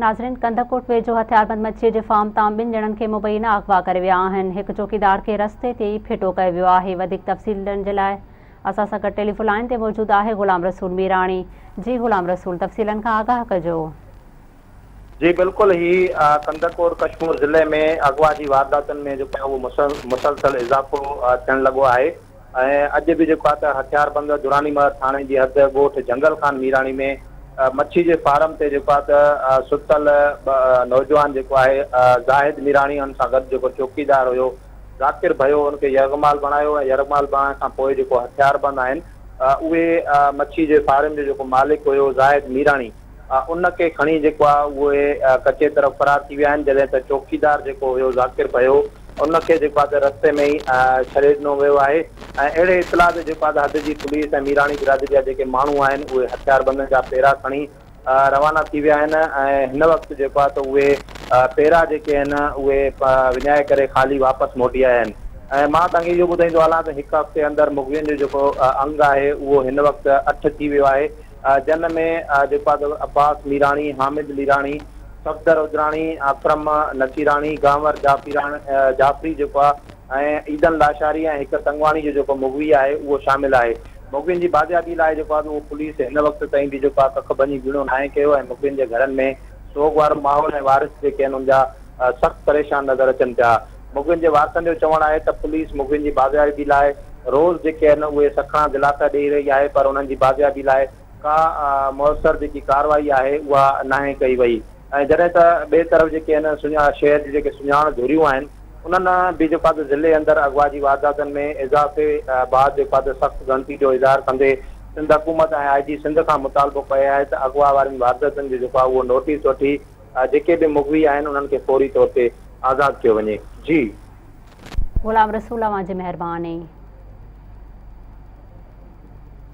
ناظرين ڪنڌڪوٽ ويجهو هٿياربند مڇي جي فارم تان ٻن ڄڻن کي مبينا اغوا ڪري ويا آهن، هڪ چوڪيدار کي رستي تي ئي ڦٽو ڪيو ويو آهي، وڌيڪ تفصيل ڏيڻ جي لاء اسان سان گڏ ٽيليفون لائين تي موجود آهي غلام رسول ميراڻي، جي غلام رسول تفصيلن کان آگاهه ڪجو. جي بلڪل هي ڪنڌڪوٽ ڪشمور ضلعي ۾ اغوا جي وارداتن ۾ جيڪو آهي اهو مسلسل اضافو ٿيڻ لڳو آهي ۽ اڄ به جيڪو آهي ته هٿياربند دراني مهر ٿاڻي جي حد ڳوٺ جهنگل خان ميراڻي ۾ مڇي جي فارم تي جيڪو آهي ته ستل نوجوان جيڪو آهي زاهد ميراڻي ان سان گڏ جيڪو چوڪيدار هيو ذاڪر ڀيو ان کي يرغمال بڻايو ۽ يرغمال بڻائڻ کان پوء جيڪو هٿياربند آهن اهي مڇي جي فارم جو جيڪو مالڪ هيو زاهد ميراڻي ان کي کڻي جيڪو آهي اهي ڪچي طرف فرار ٿي ويا آهن جڏهن ته چوڪيدار جيڪو هيو ذاڪر ڀيو ان کي جيڪو آهي ته رستي ۾ ئي ڇڏي ڏنو ويو آهي ۽ اهڙي اطلاع تي جيڪو آهي ته حد جي پوليس ۽ ميراڻي برادري جا جيڪي ماڻهو آهن اهي هٿياربندن جا پيرا کڻي روانا ٿي ويا آهن ۽ هن وقت جيڪو آهي ته اهي پيرا جيڪي آهن اهي وڃائي ڪري خالي واپس موٽي آيا آهن ۽ مان توهان کي اهو ٻڌائيندو هلان ته هڪ هفتي اندر مغوين جو جيڪو انگ آهي اهو هن وقت اٺ ٿي ويو آهي جن ۾ جيڪو آهي عباس ميراڻي، حامد ميراڻي، صفدر اجراڻي، اڪرم نصيراڻي، گانور جعفري جيڪو آهي ۽ عيدن لاشاري ۽ هڪ تنگواڻي جو جيڪو مغوي آهي اهو شامل آهي. مغوين جي بازيابي لاء جيڪو آهي اهو پوليس هن وقت تائين به جيڪو آهي ڪک ڀڃي ٻيڻو ناهي ڪيو ۽ مغوين جي گهرن ۾ سوڳ وارو ماحول ۽ وارث جيڪي آهن ان جا سخت پريشان نظر اچن پيا. مغوين جي وارثن جو چوڻ آهي ته پوليس مغوين جي بازيابي لاء روز جيڪي آهن اهي سکڻا دلاسا ڏئي رهي آهي پر انهن جي بازيابي لاء ڪا موثر جيڪي ڪارروائي آهي اها ناهي ڪئي وئي ۽ جڏهن ته ٻئي طرف جيڪي آهن شهر جون جيڪي سڃاڻ ڌريون آهن انهن به جيڪو آهي ته ضلعي اندر اغوا جي وارداتن ۾ اضافي بعد جيڪو آهي ته سخت ڳڻتي جو اظهار ڪندي سنڌ حڪومت ۽ آء جي سنڌ کان مطالبو ڪيو آهي ته اغوا وارين وارداتن جو جيڪو آهي اهو نوٽيس وٺي جيڪي به مغوي آهن انهن کي فوري طور تي آزاد ڪيو وڃي. جي. غلام رسول اوهان جي مهرباني.